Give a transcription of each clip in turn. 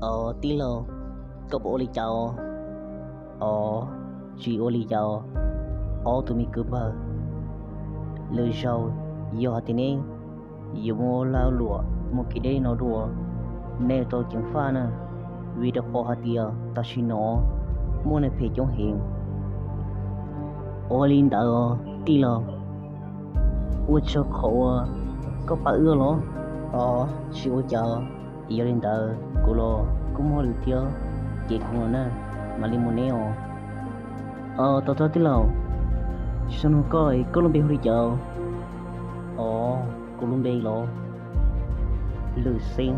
Os tij laug, koj puas ua li cas os? Os, tsis ua li cas os, ob tug me kwv npawg. Lwm zaus yog hais tias neb yuav muaj lag luam muaj kev deb no dua, nej tau ceev faj na, vim rau qhov hais tias tam sim no muaj neeg phem coob heev. Ua li ntawd tij laug, ua tsaug qhov uas koj pab wb los. Os, tsis ua cas, yog li ntawd kuv los kuj muaj hauj lwm thiab, ces kuv los na, mam li mus ne os. Os, tau txog tij laug, tsis xav nug koj, koj lub npe hu li cas? Os, kuv lub npe los Lwm Xeeb.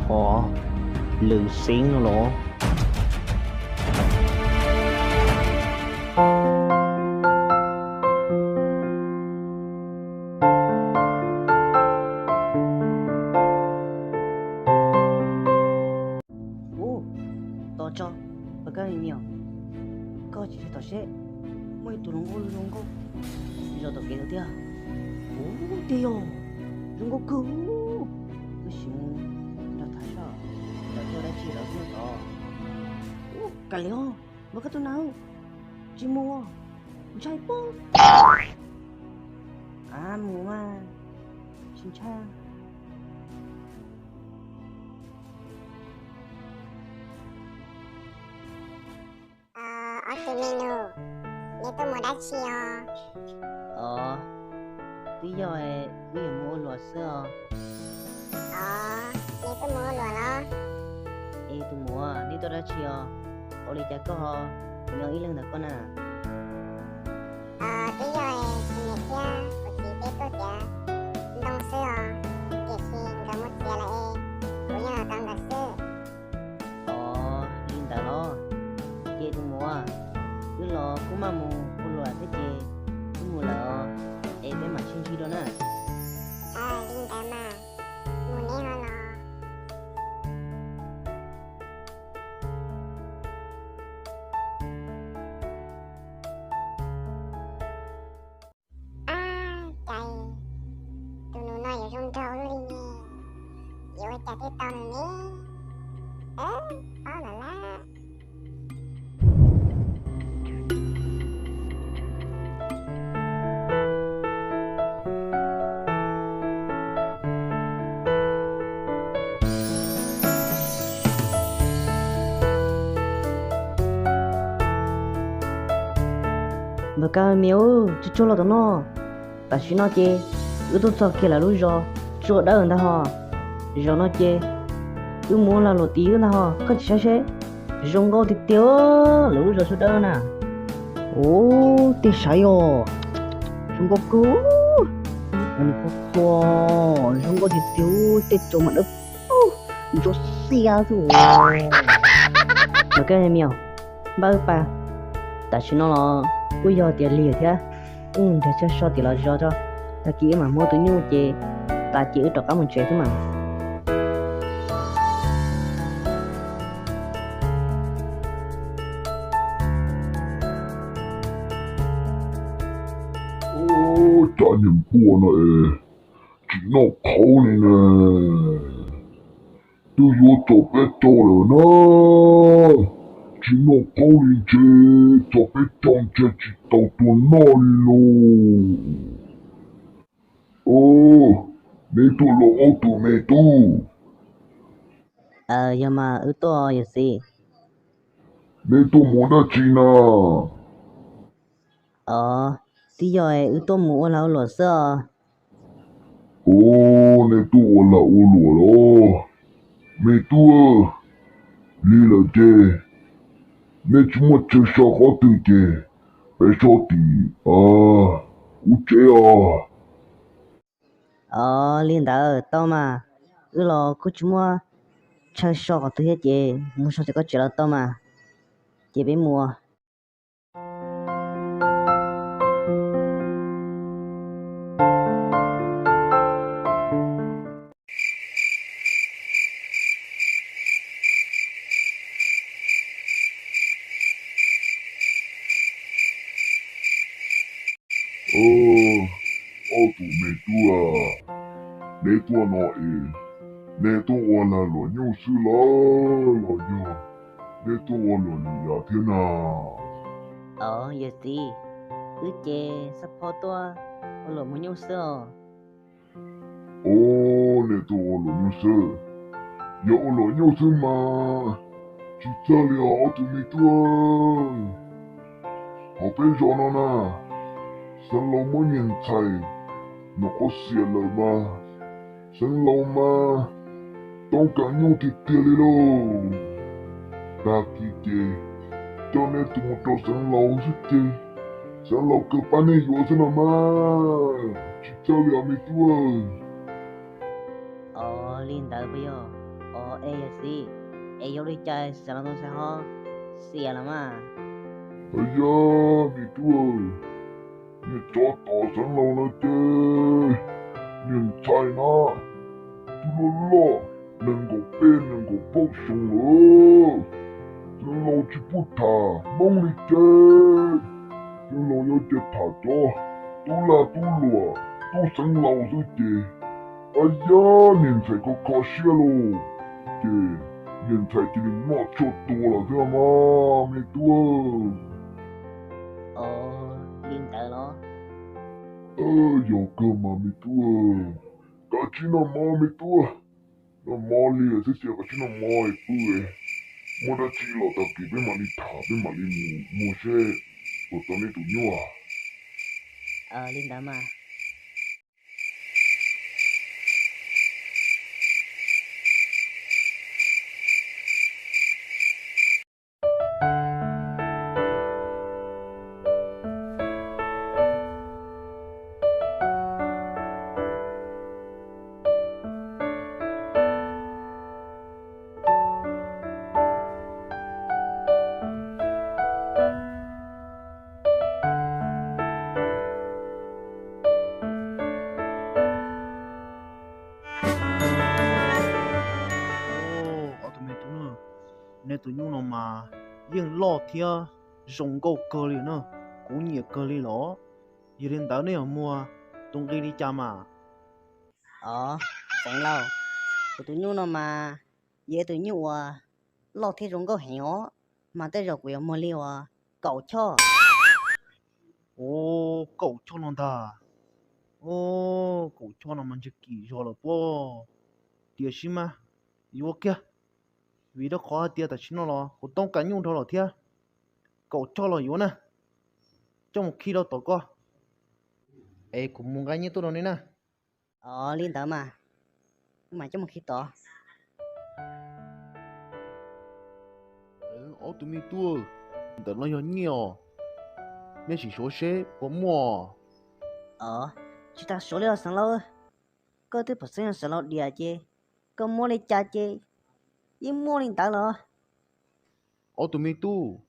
Os, Lwm Xeeb no los? Ub, tos tso, pab kab me me os, koj tsis tom seb, muaj ib tug hluas nkauj zoo nkauj zov tom kev lawm tiag. Ub, tiag yog, zoo nkauj kawg. Wb sim mus nrog tham soj, lawv tuaj dab tsi lawv tuaj tod. Ub, kav liam os, npawg koj tus na, tsis mus, ntshai pob. Av, mus mas, tsis ntshai. Ob tug me nus, nej tuaj mus dab tsi os? Os, twb yog wb yuav mus ua luam xwb os. Os, nej tuaj mus ua luam los? Es tus muam, nej tuaj dab tsi os? Ua li cas koj ho nyob ib leeg ntawm koj na? Twb yog kuv niam thiab kuv txiv peb tuaj txiav ntoo xwb os, tiam sis nkawd mus txiav lawm es kuv nyob los tos nkawd xwb. Os, li ntawd los? Ces tus muam, wb los kuj maj mus ua luam thiab ces wb mus lawm os, es peb mam sib ntsib dua na. Li ntawd mas, mus neb ho los. Ab, cas tus nus no yuav zoo nraug luaj li ne, yuav ua cas thiaj tau nws ne? Paub lawm lab. Npawg Kab Mias, tsuag tsuag los tom no. Tam sim no ces wb tuaj txog kiag lawv lub zos Tsua Dawb ntag hos. Zaum no ces wb mus ua lag luam tim wb ntag hos, koj tsis saib seb. Zoo nkauj tiag tiag lawv lub zos Tsua Dawb na. Ub, tej saib os, zoo nkauj kawg. Nws qhuav qhuav, zoo nkauj tiag tiag, tej tsoos mas dawb paug, ntsuab xiab xwb. Npawg Kab Mias, npaj wb pais, tam sim no los kuj yog tiav lig thiab, wb mus nrhiav chaw so tim lawv zos tso, tag kis wb mam muab tus nyuj ces tas ces wb rov qab mus tsev xwb mas. Ub, cov niag npua no es tsis noj qhaub li na. Twb yuav txog peb caug lawm na, tsis noj qhaub li ntshe txog peb caug ntshe tsis tau tua noj li lauj. Neb tuaj los ob tug me tub? Yog mas, wb tuaj yawm txiv. Neb tuaj mus dab tsi na? Os, twb yog wb tuaj mus ua lag ua luam xwb os. Os, neb tuaj ua lag ua luam los? Me tub, lig lawm ces neb tsis muaj chaw so qhov twg ces peb so tim ub tsev os. Os, li ntawd tau mas, wb los kuj tsis muaj chaw so qhov twg thiab ces mus so tim koj tsev los tau mas, ces peb mus. Ob tug me tub, Neb tuaj no es neb tuaj ua lag luam nyuj xwb los los yog neb tuaj ua luam li yav thiab na? Os, yawm txiv, wb ces xab phob tuaj ua luam muag nyuj xwb os. Os, neb tuaj ua luam nyuj xwb? Yog ua luam nyuj xwb mas tsis txawj li os ob tug me tub. Hauv peb zos no na, xeev laus muab niag ntxhais nyuam qhuav xiam lawm mas xeev laus mas toob kas nyuj tiag tiag li lauj. Tag kis ces coj neb tus mus rau xeev laus xwb ces xeev laus kawg pab neb yuav xwb no mas tsis txawj li os me tub. Os, li ntawd puas yog? Os, es yawm txiv, es yog li cas xeev laus tus ntxhais ho xiam lawm mas? Hos yog me tub, niag tsov tom xeev laus no ces niag ntxhais na twb loj loj nees nkaum peb nees nkaum plaub xyoo lawm. Xeev laus tsis pub tham Hmoob li ces xeev laus yuav cia tham cov tub lag tub luam tub xeev laus xwb ces, ab yab, niag ntxhais kho kho siab lauj, ces niag ntxhais cia li noj tshuaj tua lawm xwb mas me tub. Os, li ntawd los? Yog kawg mas me tub, kav tsij noj mov me tub. Noj mov li xwb ces kav tsij noj mov pw, muaj dab tsi los tag kis peb mam li tham peb mam li mus muag seb puas tau neb tus nyuj. Li ntawd mas. Ob tug me tub, neb tus nyuj no mas yeej loj thiab zoo nkauj kawg li na, kuv nyiam kawg li los. Yog li ntawd neb yuav muag tus nqi li cas mas? Os, xeev laus, kuv tus nyuj no mas yog ib tus nyuj uas loj thiab zoo nkauj heev os, mas tej zaum kuv yuav muag li uas kaum choj. Os, kaum choj no ntag. Os, kaum choj no mas ntshe kim zog lawm pob. Tiam sis mas yuav kiag, vim rau qhov hais tias tam sim no los kuv toob kas nyuj dhau lawm thiab. Kaum choj los yuav na, coj mus khi rau tom ko, es kuv mus nqa nyiaj tuaj rau neb na. Os, li ntawd mas, wb mam coj mus khi tod. Ob tug me tub, ntawm no yog nyiaj os, neb sim suav seb puas muaj. Os, tsis tas suav li os xeev laus, koj twb pom xeeb yog xeev laus diam ces koj muab li cas ces yeej muaj li ntawd los. Ob tug me tub,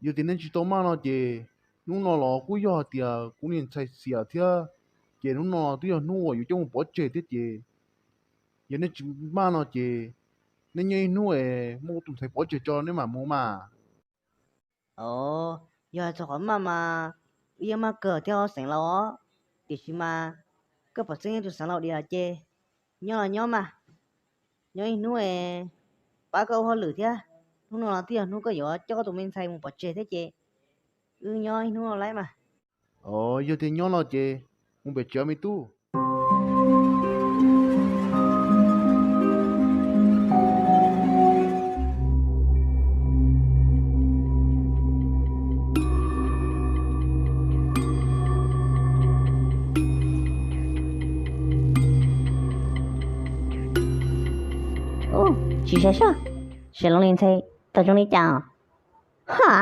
yog tias neb tsis tau maj no ces hnub no los kuj yog hais tias kuv niag ntxhais xiam thiab, ces hnub no twb yog hnub uas yuav coj mus pov tseg thiab ces, yog neb tsis maj no ces neb nyob ib hnub es muab kuv tus ntxhais pov tseg tso neb mam mus mas. Os, yog hais txog qhov maj mas wb yeej maj kawg thiab os xeev laus os, tiam sis mas koj pom xeeb yog tus xeev laus diam ces nyob los nyob mas, nyob ib hnub es pab koj ua hauj lwm thiab, hnub no los twb yog hnub koj yuav coj koj tus me ntxhais mus pov tseg thiab ces wb nyob ib hnub no lawm mas. Os, yog tias nyob no ces mus pem tsev me tub. Tsis sav soj, xeev laus li ntxhais tau zoo li cas? Ha,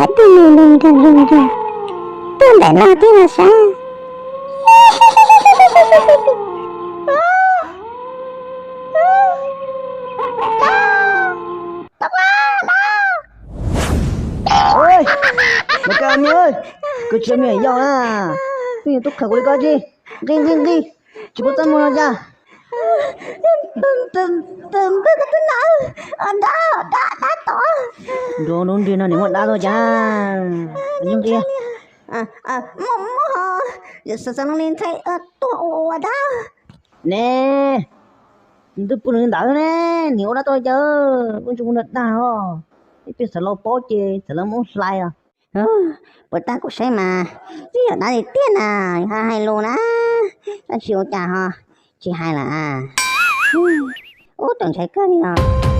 ob tug me neeg nrog zoo nraug tuaj ntawm no thiab los sav. Lauj, Maiv Kas me, koj tsis yog me nyuam yaus na, twb yog tub khaws kuv li koj tsis nqi nqi nqi, tsis pub txaj muag no cas. Nrog nrog nrig no nws muaj dab tuaj cas, nqi nqi. Muaj, muaj ho, yawm Xeev Laus li ntshai tuag ua ua dab. Ne, nws twb pw nws ntawd ne, nim ua dab tuaj cas, ua ntsis ua nrag dag os. Ib pliag Xeev Laus paub ces Xeev Laus muab hlais os. Puas tag kuv saib mas, twb yog dab tiag tiag na, hais lus na, tab sis ua cas ho tsis hais lawm. Ub, txaus ntshai kawg li os.